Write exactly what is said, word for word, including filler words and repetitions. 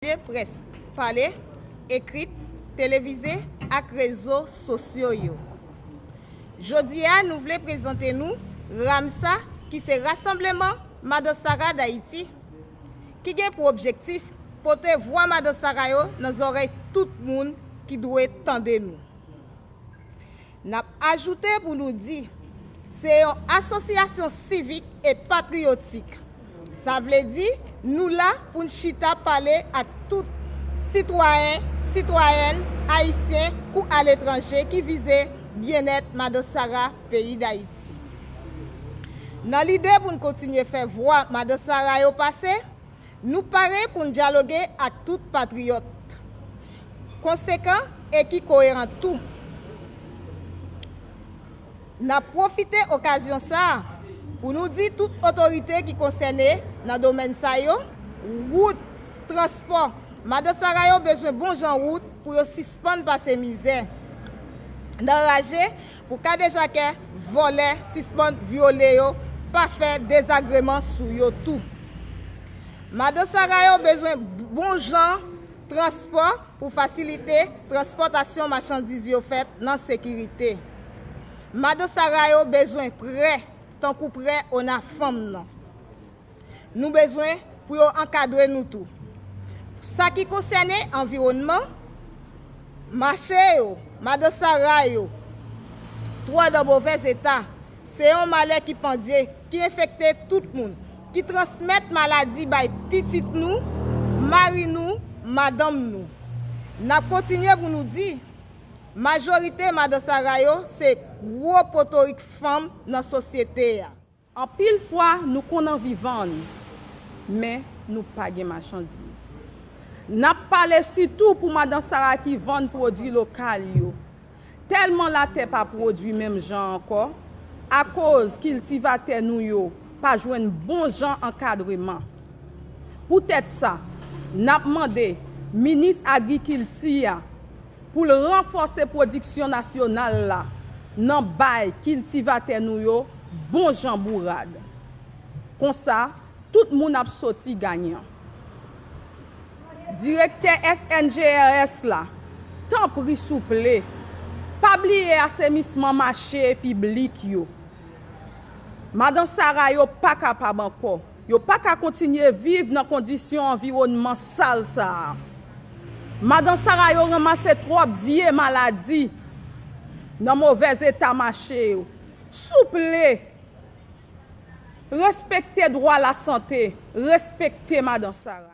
pale, près pale, ekrit, televize ak rezo sosyo yo. Jodi a, nou vle prezante nou RAMSA, ki se Rasanbleman Madan Sara Dayiti, ki gen pou objektif pote vwa Madan Sara yo nan zòrèy tout moun ki dwe tande nou. N ap ajoute pou nou di, se yon asosyasyon sivik e patriyotik. Sa vle di, nou la pou n chita pale ak tout sitwayen, sitwayèn ayisyen kou aletranje ki vize byennèt Madan Sara peyi Dayiti. Nan lide pou n kontinye fè vwa Madan Sara yo pase, nou pare pou n dyaloge ak tout patriyòt konsekan e ki koyeran tou. N ap pwofite okazyon sa a pou nou di tout otorite ki konsène nan domèn sa yo, wout, transpò, Madan Sara yo bezwen bon jan wout pou yo sispann pase mizè nan raje, pou kadejakè, vòlè sispann vyole yo, pa fè dezagreman sou yo tou. Madan Sara yo bezwen bon jan transpò pou fasilite transpòtasyon machandiz yo fèt nan sekirite. Madan Sara yo bezwen prè, tankou prè ONAFAM nan. Nou bezwen pou yo ankadre nou tou. Sa ki konsène anviwònman, mache yo, Madan Sara yo, twò nan movèz eta. Se yon malè ki pandye, ki enfekte tout moun, ki transmèt maladi bay pitit nou, mari nou, madanm nou. N ap kontinye pou nou di, majorite Madan Sara yo se gwo potorik fanm nan sosyete a. Anpil fwa, nou konn anvi vann, men nou pa gen machandiz. N ap pale sitou pou Madan Sara ki vann pwodui lokal yo. Tèlman latè pa pwodui menm jan ankò, akoz kiltivatè nou yo pa jwenn bon jan ankadreman. Poutèt sa, n ap mande Minis Agrikilti a pou l ranfòse pwodiksyon nasyonal la nan bay kiltivatè nou yo bon jan bourad. Konsa, tout moun ap soti ganyan. Direktè S N G R S la, tanpri souple, pa bliye asenisman mache piblik yo. Madan Sara yo pa kapab ankò. Yo pa ka kontinye viv nan kondisyon anviwònman sal sa a. Madan Sara yo ranmase twòp vye maladi nan movèz eta mache yo. Souple, respekte dwa lasante, respekte Madan Sara.